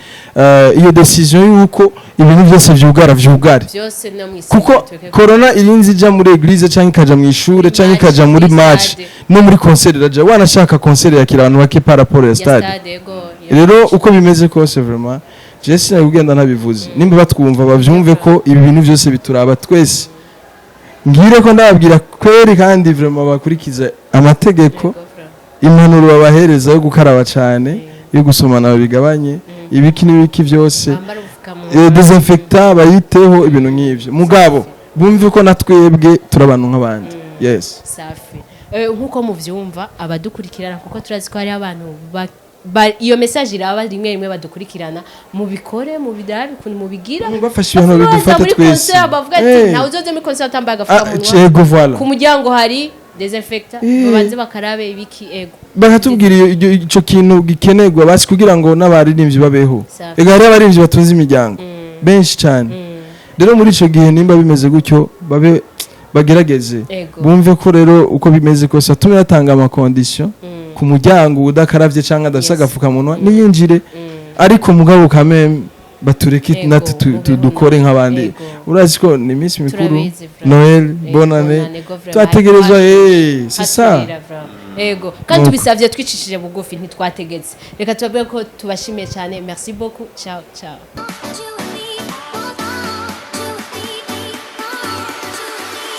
Speaker 3: iyo décision yuko ibintu byose vyugara, vyugare.
Speaker 1: Byose no mu
Speaker 3: Kuko corona irinze ija muri église, canke ikaja mu ishure, canke
Speaker 1: match,
Speaker 3: ikaja muri
Speaker 1: muri
Speaker 3: match,
Speaker 1: stade.
Speaker 3: No muri concert iraja. Wanashaka concert yakira abantu bake par rapport ya stade.
Speaker 1: Stade, yego.
Speaker 3: Rero uko bimeze kose, vraiment je sinabigenda ntabivuze. Nimba batwumva bavyumve ko ibi bintu byose bituraba twese. Ngire ko ndababwira kweri, kandi vraiment bakurikiza amategeko,
Speaker 1: Yego, vraiment.
Speaker 3: impanuro babahereza yo gukaraba cyane, yo gusomana babigabanye, ibiki n'ibiki byose.
Speaker 1: Bambara ubupfukamunwa.
Speaker 3: Désinfectant bayiteho, ibintu nk'ivyo. Mugabo bumve ko na twebwe turi abantu nk'abandi, yes.
Speaker 1: Safi. Nk'uko muvyumva, abadukurikirana, kuko turazi ko hariho abantu iyo message iraba rimwe rimwe, badukurikirana, mubikore, mubidabe ukuntu mubigira.
Speaker 3: Bafashe ibintu
Speaker 1: Bavuga
Speaker 3: bidufate
Speaker 1: muri
Speaker 3: twese.
Speaker 1: concert, bavuga ati ntawe uzoze muri concert atambaye agapfukamunwa.
Speaker 3: Ego, voilà.
Speaker 1: Ku muryango hari désinfectant, babanze bakarabe ibiki, ego.
Speaker 3: Bakatubwira ico kintu gikenerwa basi kugira ngo n'abaririmbyi babeho.
Speaker 1: Safi.
Speaker 3: Ega hariho abaririmbyi batunze imiryango benshi cyane. Rero muri ico gihe, nimba bimeze gutyo, babe bagerageze bumve ko rero uko bimeze kose atume batanga ama condition ku muryango, udakaravye canke adafise agapfukamunwa niyinjire. Ariko mugabo kame batureke natwe
Speaker 1: mubeho
Speaker 3: dukore nk'abandi. Urazi ko ni iminsi mikuru,
Speaker 1: Turabizi, vraiment.
Speaker 3: Noël, Bonane,
Speaker 1: bonane, go vraiment.
Speaker 3: twategerezwa, c'est ça.
Speaker 1: Haturira, vraiment. Ego, kandi
Speaker 3: Nuko.
Speaker 1: tubisavye twicishije bugufi, ntitwategetse. Reka tubabwire ko tubashimiye cyane. Merci beaucoup, ciao ciao.